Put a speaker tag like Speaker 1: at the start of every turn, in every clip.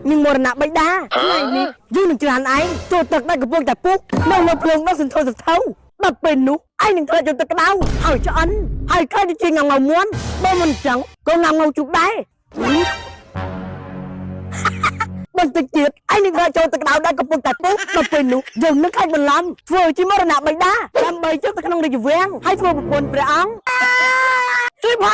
Speaker 1: នឹងមរណៈបិតាថ្ងៃនេះយើងនឹងច្រានឯងចូលទឹកដែលកំពុងតែពុះនៅលើភ្លើងដ៏សន្ធោសន្ធៅដល់ពេលនោះឯងនឹងធ្លាក់ចូលទឹកក្តៅហើយឆ្អិនហើយខ្លាចទៅជាងងៅមួនបើមិនចឹងក៏ងៅងៅជុកដែរបន្តិចទៀតឯងនឹងធ្លាក់ចូលទឹកក្តៅដែលកំពុងតែពុះដល់ពេលនោះយើងនឹងខ្លាចបន្លំធ្វើជាមរណៈបិតាដើម្បីចូលទៅក្នុងរាជវាំងហើយធ្វើប្រពន្ធព្រះអង្គជួយផង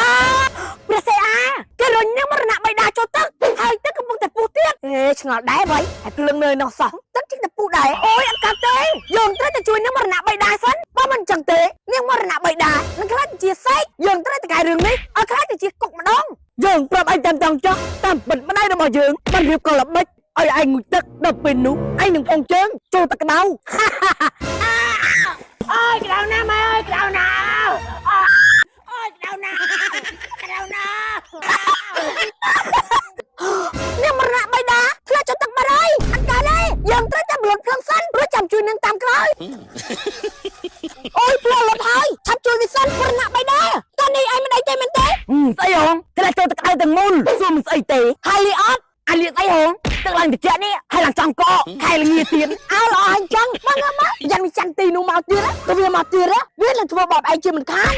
Speaker 1: ព្រះសេអាគេរុញនាងមរណៈបិតាចូលទឹកហើយទឹកកំពុងតែពុះទៀតហេឆ្ងល់ដែរវ៉ៃហើយភ្លើងនៅនោះសោះទឹកជិះតែពុះដែរអូយអត់កាត់ទេយើងត្រូវតែជួយនាងមរណៈបិតាសិនបើមិនចឹងទេនាងមរណៈបិតានឹងខ្លាចទៅជាសេកយើងត្រូវតែកែរឿងនេះឲ្យខ្លាចទៅជាគុកម្ដងយើងប្រាប់ឯងតាមចង់ចោះតាមពិតម្ដាយរបស់យើងបានរៀបកលល្បិចឲ្យឯងងូតទឹកដល់ពេលនោះឯងនឹងផងជើងចូលទឹកក្តៅ
Speaker 2: អូយក្តៅណាស់ម៉ែអើយក្តៅណាស់អូយក្តៅណាស់ក្តៅណាស់
Speaker 1: នាងមរណៈបៃតាធ្លាក់ចុះទឹកបាត់ហើយអត់កើតទេយើងត្រូវតែបលុតភ្លើងសិនរួចចាំជួយនាងតាមក្រោយអូយភ្លើងលុតហើយឆាប់ជួយវាសិនមរណៈបៃតាតើនេះឯងមិនអីទេមែនទេស្អីហងធ្លាក់ចូលទឹកក្តៅទាំងមូលសួរមិនស្អីទេហើយលីអត់អាលីស្អីហងទឹកឡើងត្រជាក់នេះហើយឡើងចំកខែល្ងាទៀតអើល្អហើយចឹងមកមកយ៉ាងនេះចន្ទទីនោះមកទៀតទៅវាមកទៀតវានឹងធ្វើបបឯងជាមិនខាន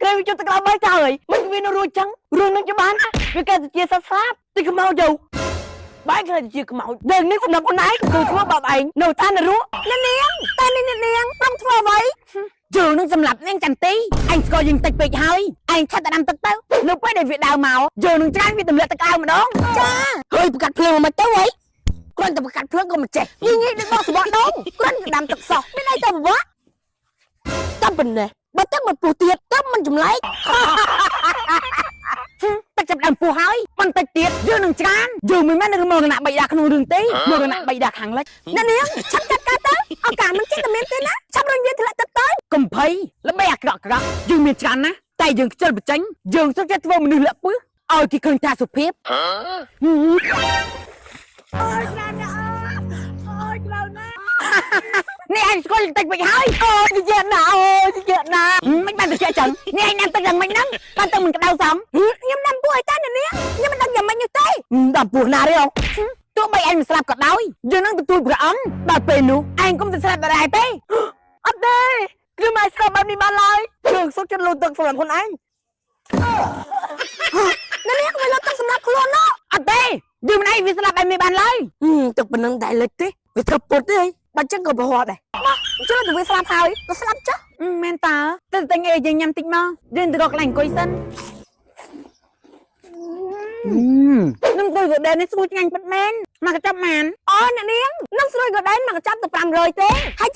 Speaker 1: ក្រែងវាចុះទឹកក្តៅបាយតើហើយមិនវានៅរួចចឹងរឿងនឹងច្បាស់ណាស់វាកើតទៅជាសត្វស្លាបទីខ្មោចទៅបែរខ្លាចទៅជាខ្មោចរឿងនេះសម្រាប់ខ្លួនឯងគឺធ្វើបាបឯងនៅឋាននរកអ្នកនាងតែនេះអ្នកនាងព្រមធ្វើអ្វីយើងនឹងសម្លាប់នាងចន្ទីឯងស្គាល់យើងតិចពេកហើយឯងឆាត់តែដាំទឹកទៅនៅពេលដែលវាដើរមកយើងនឹងច្រានវាទម្លាក់ទឹកក្តៅម្ដងចាហើយប្រកាត់ភ្លើងមកទៅហីគ្រាន់តែប្រកាត់ភ្លើងក៏មិនចេះញីញីដូចបោះសបកដងគ្រាន់តែដាំទឹកសោះមានអីទៅពិបាកតាមប៉ុណ្ណេះបើទឹកមិនពុះទៀតទឹកមិនចម្លែក ទឹកចាប់ដើមពោះហើយបន្តិចទៀតយើងនឹងច្រានយើងមិនមែននឹងមករណៈបៃតាក្នុងរឿងទេមករណៈបៃតាខាងលិចអ្នកនាងឆាប់ចាត់ការទៅឱកាសមិនចេះតែមានទេណាឆាប់រុញវាធ្លាក់ទឹកទៅកំភៃល្បីអាក្រក់ក្រក់យើងមានច្រើនណាស់តែយើងខ្ជិលបញ្ចេញយើងសុខចិត្តធ្វើមនុស្សលាក់ពឹសឲ្យគេឃើញថាសុភាព
Speaker 2: អូយក្តៅណាស់អូយក្តៅណាស់
Speaker 1: នេះឯងស្គាល់យើងតិចពេកហើយអូយតិចណាអូយតិចណាមិនបានតិចចឹងនេះឯងណាំទឹកយ៉ាងម៉េចហ្នឹងបានទឹកមិនក្តៅសមខ្ញុំណាំពោះឲ្យតាអ្នកនាងខ្ញុំមិនដឹងយ៉ាងម៉េចនោះទេដល់ពោះណាទេអូទោះបីឯងមិនស្លាប់ក៏ដោយយើងនឹងទទួលព្រះអង្គដល់ពេលនោះឯងកុំទៅស្លាប់ដដែលទេអត់ទេគឺមិនស្លាប់បែបនេះបានឡើយយើងសុខចិត្តលូតទឹកសម្រាប់ខ្លួនឯងអ្នកនាងមិនលូតទឹកសម្រាប់ខ្លួនណអត់ទេយើងមិនឯងវាស្លាប់បែបនេះបានឡើយទឹកប៉ុណ្ណឹងតែលិចទេវាធ្វើពុតទេបើចឹងក៏ប្រហត់ដែរមកជឿទៅវាស្លាប់ហើយក៏ស្លាប់ចុះមែនតើទៅតែងអីយើងញ៉ាំតិចមកយើងទៅរកកន្លែងអង្គុយសិននឹងស្រួយកដេននេះស្រួយឆ្ងាញ់ពិតមែនមកកញ្ចប់ម៉ានអូអ្នកនាងនឹងស្រួយកដេនមកកញ្ចប់ទៅ500ទេហើយ